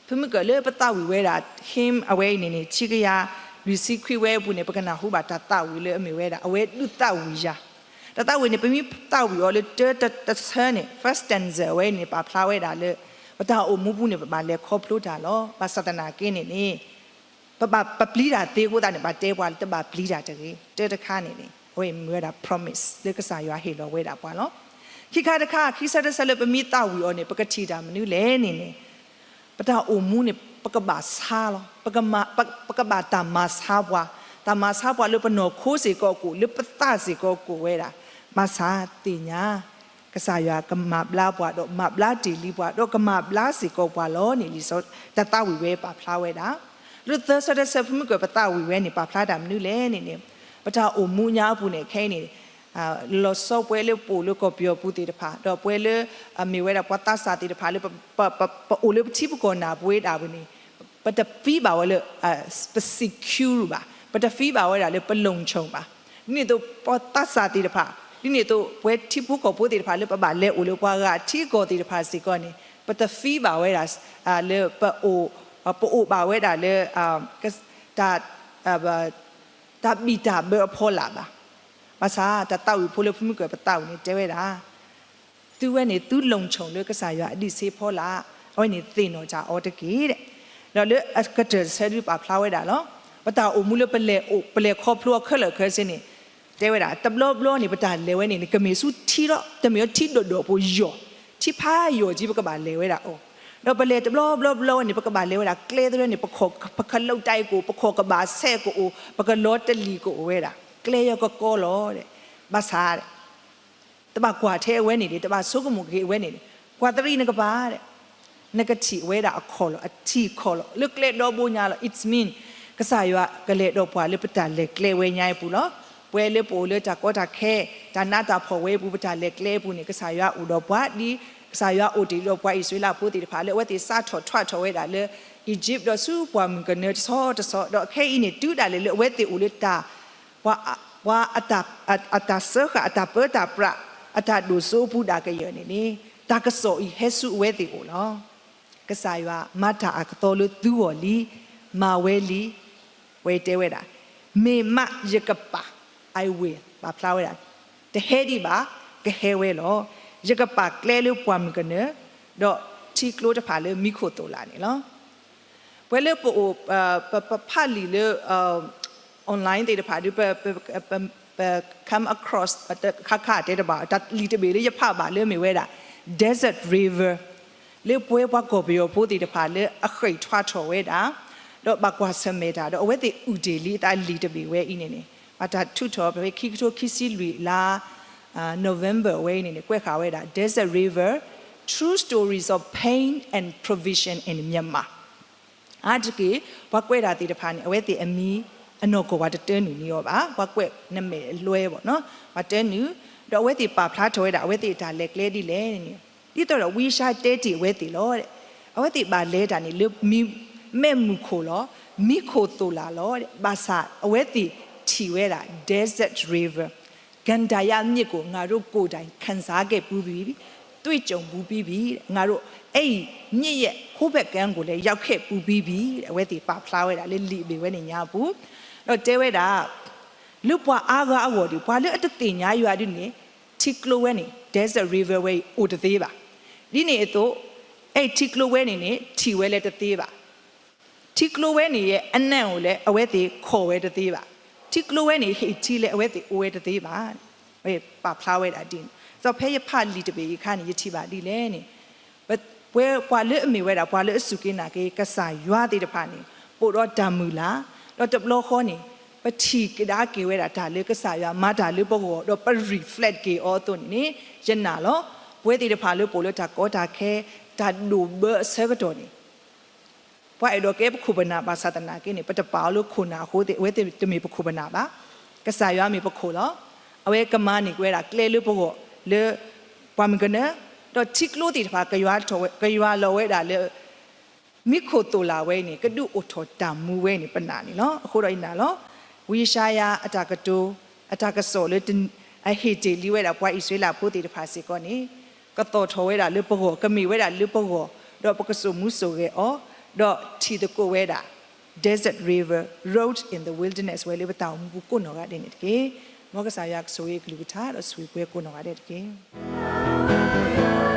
ဖုမုၢ်ကၢၤလၢပသးဝံၣ်ဝဲဒၣ် hymn အဝဲအံၤန့ၣ်န့ၣ် ဆံကယၤလွံၢ်ဆံခွံဝဲအပူၤန့ၣ် ပကနၢ်ဟူဘၣ်တၢ်သးဝံၣ်လၢအမ့ၢ်ဝဲဒၣ် အဝဲဒုးသးဝံၣ်ယၤ. တၢ်သးဝံၣ်န့ၣ် ပမ့ၢ်သးဝံၣ်အီၤလၢတၢတဆၢန့ၣ် first stanza အဝဲအံၤန့ၣ် ပာ်ဖျါဝဲဒၣ်လၢ ပတၢ်အိၣ်မူပူၤန့ၣ် ပဘၣ်လဲၤခီဖျိတၢ်လီၤ. ဘၣ်ဆၣ်သနာ်က့န့ၣ်န့ၣ် ပဘၣ်ပပျံၤတၢ်သ့အဃိသတးန့ၣ် ပှၤတဲပှၤလၢတဘၣ်ပျံၤတၢ်တဂ့ၤ. တၢတခါန့ၣ်န့ၣ် အဝဲအံၤမ့ၢ်ဝဲဒၣ် promise လၢကစၢ်ယွၤဟ့ၣ်လီၤဝဲဒၣ်ပှၤလီၤ. ခံခါတခါ ခံဆၢတဆၢလၢပမ့ၢ်သးဝံၣ်အီၤန့ၣ် ပကထံၣ်တၢ်မနုၤလဲၣ်န့ၣ်န့ၣ် ပတၢ်အိၣ်မူန့ၣ် ပကဘၣ်ဆါလီၤ. ပကမၤ, ပ, ပကဘၣ်တၢ်မၤဆါပှၤ, တၢ်မၤဆါပှၤလၢပနီၢ်ခိစ့ၢ်ကီးအိၣ်, လၢပသးစ့ၢ်ကီးအိၣ်ဝဲဒၣ်, ဘၣ်ဆၣ်သ့ၣ်ညါ ကစၢ်ယွၤကမၤဘျါပှၤ, ဒီးမၤဘျါတ့ၢ်လံပှၤ, ဒီးကမၤဘျါစ့ၢ်ကီးပှၤလီၤန့ၣ် လံာ်စီဆှံတၢ်သးဝံၣ်ဝဲပာ်ဖျါဝဲဒၣ်. လၢသၢဆၢတဆၢ ဖုမုၢ်ကၢၤပသးဝံၣ်ဝဲန့ၣ် ပာ်ဖျါတၢ်မနုၤလဲၣ်န့ၣ်န့ၣ်, ပတၢ်အိၣ်မူညါအပူၤန့ၣ် ခဲအံၤန့ၣ် လီၤဆီပဝဲလၢပအိၣ်လၢကီၢ်ပယီၤပူၤသ့ၣ်တဖၣ်, ဒီးပဝဲလၢအမ့ၢ်ဝဲဒၣ်ပှၤသးစၢ်သ့ၣ်တဖၣ်လၢ ပအိၣ်လၢပထံပကီၢ်နၢ်ပဝ့ၤဒၣ်ပူၤန့ၣ်, ပတ feel ဘၣ်ဝဲလၢ ပ secure ဘၣ်, ပတ feel ဘၣ်ဝဲဒၣ်လၢပ လုံခြုံ ဘၣ်. ဒ်န့ၣ်အသိး ပှၤသးစၢ်သ့ၣ်တဖၣ်, ဒ်န့ၣ်အသိးပဝဲထံဖိကီၢ်ဖိသ့ၣ်တဖၣ်လၢပဘၣ်လဲၤအိၣ်လၢပှၤဂၤထံကီၢ်သ့ၣ်တဖၣ်စ့ၢ်ကီးန့ၣ် ပတ feel ဘၣ်ဝဲဒၣ် လၢပအိၣ်, ပအိၣ်ဘၣ်ဝဲဒၣ်လၢ တၢ် တၢ်ဘံၣ်တၢ်ဘၢအဖီလာ်ဘၣ်. ဘၣ်ဆၣ်တၢ်သးဝံၣ်ဖိလၢဖုမုၢ်ကၢၤပသးဝံၣ်န့ၣ် တဲဝဲဒၣ်, သုဝဲန့ၣ်သု လုံခြုံ လၢကစၢ်ယွၤအဒံးဆှံဖီလာ်, အဝဲန့ၣ်သ့ၣ်နီၣ်တၢ်အီၤတက့ၢ်ဒီး, ဒီးလၢအကတၢၢ်တဆၢဒုးပာ်ဖျါဝဲဒၣ်လီၤ. ပတၢ်အိၣ်မူလၢပလဲၤအိၣ် ပလဲၤခီဖျိအီၤခဲလၢာ်ခဲဆ့န့ၣ်, တဲဝဲဒၣ် တဘျီဘျီန့ၣ် ပတၢ်လဲၤဝဲန့ၣ်န့ၣ် ကမ့ၢ်ဆူထံလီၤ, တမ့ၢ်အီၤထံဒိၣ်ဒိၣ်ဖိယီၤ, ထံဖးယိာ်က့ ပကဘၣ်လဲၤဝဲဒၣ်အီၤ, ဒီးပလဲၤတဘျီဘျီဘျီဝဲန့ၣ် ပကဘၣ်လဲၤဝဲဒၣ်ကျဲသရၢန့ၣ် ပခိၣ်ပကလူးတၢ်အံၤကအိၣ်, ပခိၣ်ကဘၣ်ဆဲးကအိၣ်, ပကလီတလံၤကအိၣ်ဝဲဒၣ်, ကျဲယီၤကကီလီၤ. ဘၣ်ဆၣ် တဘၣ်ကွၢ်ထဲအဝဲန့ၣ်ဒီး တဘၣ်ဆိကမိၣ်က့ၤအဝဲန့ၣ်ဒီး, ကွၢ်တရံးနကပၤဒီး, နကထံၣ်ဝဲဒၣ်အခီၣ်လီၤ, အထံၣ်ခီၣ်လီၤ လၢကျဲဒီဘိညါလီၤ. It means ကစၢ်ယွၤကလဲၤဒီးပှၤလၢပတၢ်လဲၤကျဲဝဲညါအံၤပူၤလီၤ. ပဝဲလၢပအိၣ်လၢတၢ်ကီတၢ်ခဲ, တၢ်နးတၢ်ဖှီၣ်ဝဲအံၤပူၤ ပတၢ်လဲၤကျဲအံၤပူၤန့ၣ် ကစၢ်ယွၤအိၣ်ဒီးပှၤဒ် ကစၢ်ယွၤအိၣ်တ့ၢ်ဒီးပှၤအံၣ်စရ့လးဖိသ့ၣ်တဖၣ်လၢအဝဲသ့ၣ်စးထီၣ်ထွးထီၣ်ဝဲဒၣ်လၢ Egypt ဒီးဆူပှၢ်မုၢ်ကနၢတဆီတဆီ, ဒီးခဲအံၤန့ၣ် တုၤဒၣ်လဲာ်လၢအဝဲသ့ၣ်အိၣ်လၢတၢ် ပှၤ ပှၤအတၢ်စၢဃာ် အတၢ်ပၢတၢ်ပြး အတၢ်ဒိၣ်စိအပူၤဒၣ်ကယၢၢ်န့ၣ်န့ၣ်, တၢ်ကစီၣ်အံၤဟဲဆူအဝဲသ့ၣ်အိၣ်လီၤ. ကစၢ်ယွၤမၤတၢ်အကသီလၢသုဂီၢ်လံ, မၤဝဲလံ, ဝဲတဲဝဲဒၣ်, မ့ၢ်မးယကပာ်, I will ပာ်ဖျါဝဲဒၣ်, တဟဲဒံးဘၣ်, ကဟဲဝဲလီၤ. ယကပာ်ကျဲလၢပှၢ်မုၢ်ကနၢ, ဒီးထံကျိတဖၣ်လၢမံခိၣ်သိၣ်လးန့ၣ်လီၤ. ပဝဲလၢပအိၣ် ပ ပဖးလံာ်လၢ online သ့ၣ်တဖၣ်ဒီး ပ ပ ပ come across တခါခါတဲတဘၣ် တၢ်လံာ်တဘ့ၣ်လၢယဖးဘၣ်လၢမ့ၢ်ဝဲဒၣ် Desert River လၢပဝဲပှၤကီၢ်ပယီၤဖိသ့ၣ်တဖၣ်လၢအဃ့ၢ်ထွါထီၣ်ဝဲဒၣ် ဒီးဘၣ်ကွၢ်ဆၢၣ်မဲာ်တၢ် ဒီးအဝဲသ့ၣ်အုၣ်တ့ၢ်လံအသးလံာ်တဘ့ၣ်ဝဲအံၤန့ၣ်န့ၣ် ဘၣ်တၢ်ထုးထီၣ်ဖဲခံကထိခံဆံလွံၢ်လါ November ဝဲအံၤန့ၣ်န့ၣ် ကွဲးဃာ်ဝဲဒၣ် Desert River, True Stories of Pain and Provision in Myanmar အါတက့ၢ် ပှၤကွဲးတၢ်သ့ၣ်တဖၣ်န့ၣ် အဝဲသ့ၣ်အမံၤ အနီၢ်ကီၢ်ပှၤတတၢနုာ်န့ၢ်အီၤဘၣ်, ပှၤကွဲးနမဲာ်အလွဲဘၣ်နီၤ, ပှၤတၢနုာ်, ဒီးအဝဲသ့ၣ်ပာ်ဖျါထီၣ်ဝဲဒၣ် အဝဲသ့ၣ်အတၢ်လဲၤကျဲဒ်လဲၣ်န့ၣ်, ဒ်သိးဒီးဝံယၡါယၤတဲတ့ၢ်အဝဲသ့ၣ်လီၤ. အဝဲသ့ၣ်ဘၣ်လဲၤတၢ်န့ၣ်လၢမံၤ, မဲးမုၢ်ခိၣ်လီၤ, မံခိၣ်သိၣ်လးလီၤ, ဘၣ်ဆၣ်အဝဲသ့ၣ်ထံၣ်ဝဲဒၣ် Desert River ကန္တာရမြစ်ကို ငါတို့ကိုယ်တိုင် ခံစားခဲ့ဖူးပြီးပြီ, တွေ့ကြုံဖူးပြီးပြီ, ငါတို့ အဲဒီမြစ်ရဲ့ဟိုးဘက်ကမ်းကိုလည်း ရောက်ခဲ့ဖူးပြီးပြီ, အဝဲသ့ၣ်ပာ်ဖျါဝဲဒၣ်လၢလံာ်အဘ့ၣ်ဝဲန့ၣ်ညါအပူၤ, ဒီးတဲဝဲဒၣ် လၢပှၤအါဂၤအဂီၢ်ဒီး ပှၤလၢအတသ့ၣ်ညါယွၤဒ်န့ၣ် ထံကျိဝဲန့ၣ် Desert River ဝဲအံၤအိၣ်တသ့ဘၣ်. ဒ်န့ၣ်အသိး အဲၣ်ထံကျိဝဲန့ၣ်န့ၣ် ထံၣ်ဝဲလၢတသ့ဘၣ်. ထံကျိဝဲန့ၣ်ယဲ အနံၣ်အိၣ်လၢအဝဲသ့ၣ်ခီၣ်ဝဲတသ့ဘၣ်. ထံကျိဝဲန့ၣ် ဟ့ၣ်ထံလၢအဝဲသ့ၣ်အိၣ်ဝဲတသ့ဘၣ်. ပာ်ဖျါဝဲဒၣ်ဒ်န့ၣ်. ဒီးဖဲယဖးလံာ်တဘ့ၣ်အံၤအခါန့ၣ် ယထံၣ်ဘၣ်ဒ်လဲၣ်န့ၣ် ပဝဲပှၤလၢအမ့ၢ်ဝဲဒၣ် ပှၤလၢအစူၢ်က့ၤနာ်က့ၤကစၢ်ယွၤသ့ၣ်တဖၣ်န့ၣ် ပအိၣ်ဒီးတၢ်မုၢ်လၢ်, ဒီးတဘျီဃီန့ၣ် ပထံၣ်ကဒါက့ၤဝဲဒၣ်တၢ်လၢကစၢ်ယွၤမၤတၢ်လၢပဂီၢ် ဒီးပ reflect က့ၤအီၤအသိးန့ၣ်န့ၣ် ယနာ်လီၤ. ပဝဲသ့ၣ်တဖၣ်လၢပအိၣ်လၢတၢ်ကီတၢ်ခဲ တၢ်ဒိၣ်ဘၢအဆၢကတီၢ်န့ၣ် ပှၤအဲၣ်ဒိးကဲပခိၣ်ပနၢ်ဘၣ်ဆၣ်သနာ်က့န့ၣ် ပတပာ်အီၤလၢခိၣ်နၢ်အဃိသ့ၣ် အဝဲသ့ၣ်တမ့ၢ်ပခိၣ်ပနၢ်ဘၣ်. ကစၢ်ယွၤမ့ၢ်ပခိၣ်လီၤ. အဝဲကမၤန့ၢ်က့ၤဝဲဒၣ်ကျဲလၢပဂီၢ် လၢပှၢ်မုၢ်ကနၢ, ဒီးထံကျိသ့ၣ်တဖၣ် ကယွၤလီၤဝဲဒၣ်လၢ မံခိၣ်သိၣ်လးဝဲအံၤန့ၣ် ကဒုးအိၣ်ထီၣ်တၢ်မူဝဲန့ၣ် ပနာ်န့ၣ်လီၤ. အဃိဒီးယနာ်လီၤ. ဝံယၡါယၤအတၢ်ကတိၤ အတၢ်ကစီၣ်လၢ အဟ့ၣ်တ့ၢ်လံဝဲဒၣ်ပှၤအံၣ်စရ့လးဖိသ့ၣ်တဖၣ်စ့ၢ်ကီးန့ၣ် ကသီၣ်ထီၣ်ဝဲဒၣ်လၢပဂီၢ်, ကမ့ၢ်ဝဲဒၣ်လၢပဂီၢ်, ဒီးပကစိာ်မူစိာ်ဂဲၤအီၤ, ဒီးထံၣ်သကိးဝဲဒၣ် Desert River, Road in the Wilderness ဝဲလၢပတၢ်အိၣ်မူပူၤကိးနီၢ်ဂၤဒဲးန့ၣ်တက့ၢ်. မ်ကစၢ်ယွၤကဆိၣ်ဂ့ၤအကလုၢ်ကထါ ဒီးဆိၣ်ဂ့ၤပှၤကိးနီၢ်ဂၤဒဲးတက့ၢ်.